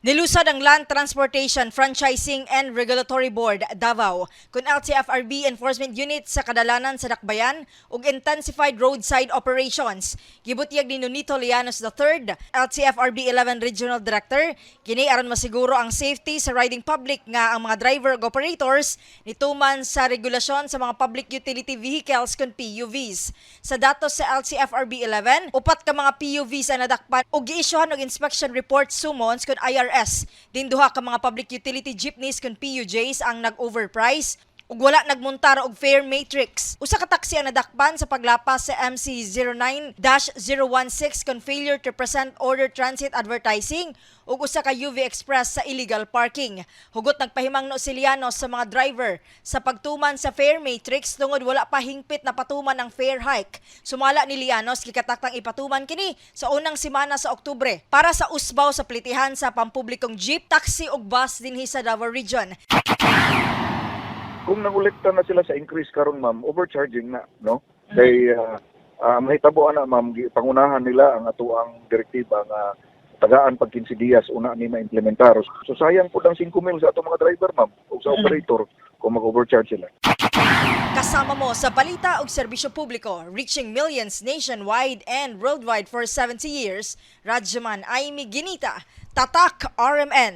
Nilusad ang Land Transportation Franchising and Regulatory Board Davao kun LTFRB Enforcement Unit sa kadalanan sa Dakbayan ug intensified roadside operations. Gibutyag ni Nonito Lianos III, LTFRB 11 Regional Director, kini aron masiguro ang safety sa riding public nga ang mga driver ug operators nituman sa regulasyon sa mga public utility vehicles kun PUVs. Sa datos sa LTFRB 11, upat ka mga PUVs ang nadakpan ug giisyuhan og inspection report summons kun IRS. Din duha ka mga public utility jeepneys kun PUJs ang nag-overprice ug wala nagmuntar og fare matrix. Usa ka taxi ang nadakpan sa paglapas sa MC 09-016 kon failure to present order transit advertising ug usa ka UV Express sa illegal parking. Hugot nagpahimangno si Lianos sa mga driver sa pagtuman sa fare matrix tungod wala pa hingpit na patuman ang fare hike. Sumala ni Lianos, gikataktang ipatuman kini sa unang semana sa Oktubre para sa usbaw sa plitihan sa pampublikong jeep, taxi ug bus dinhi sa Davao Region. Kung nangolekta na sila sa increase karon, ma'am, overcharging na, no? Kay mahitabo ana, ma'am, pangunahan nila ang atoang direktiba nga tagaan pag 15 dias una ni ma-implementar. So sayang pud ang 5 mil sa atong mga driver, ma'am, o sa operator kung mag-overcharge sila. Kasama mo sa balita ug serbisyo publiko, reaching millions nationwide and worldwide for 70 years, Radyoman Aimee Ginita, Tatak RMN.